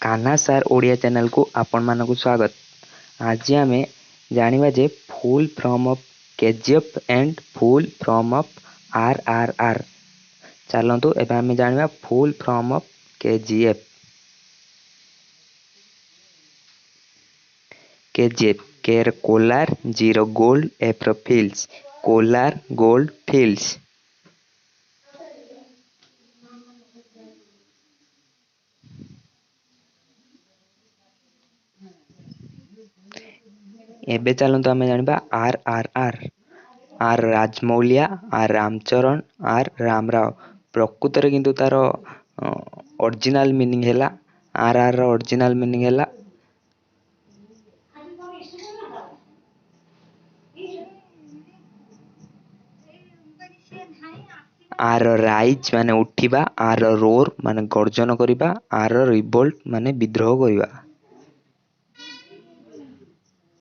Kanha sir Odia ଚ୍ୟାନେଲକୁ ଆପଣମାନଙ୍କୁ ସ୍ୱାଗତ। ଆଜି ଆମେ ଜାଣିବା ଯେ full form of KGF and full form of RRR। ଚାଲନ୍ତୁ, ଏବେ ଆମେ ଜାଣିବା full form of KGF। KGF, କେର କୋଲାର, ଜିର ଗୋଲ୍ଡ, ଏଫ୍ର ଫିଲ୍ଡସ୍, କୋଲାର ଗୋଲ୍ଡ ଫିଲ୍ଡସ୍। ଏବେ ଚାଲନ୍ତୁ ଆମେ ଜାଣିବା RRR। ଆର୍ ରାଜମୌଲି, ଆର୍ ରାମଚରଣ, ଆର୍ ରାମରାଓ। ପ୍ରକୃତରେ କିନ୍ତୁ ତାର ଅରିଜିନାଲ ମିନିଂ ହେଲା, ଆର୍ ଆର୍ ର ଅରିଜିନାଲ ମିନିଂ ହେଲା ଆର ରାଇଜ୍ ମାନେ ଉଠିବା, ଆର ରୋର୍ ମାନେ ଗର୍ଜନ କରିବା, ଆର ରିଭୋଲ୍ଟ ମାନେ ବିଦ୍ରୋହ କରିବା।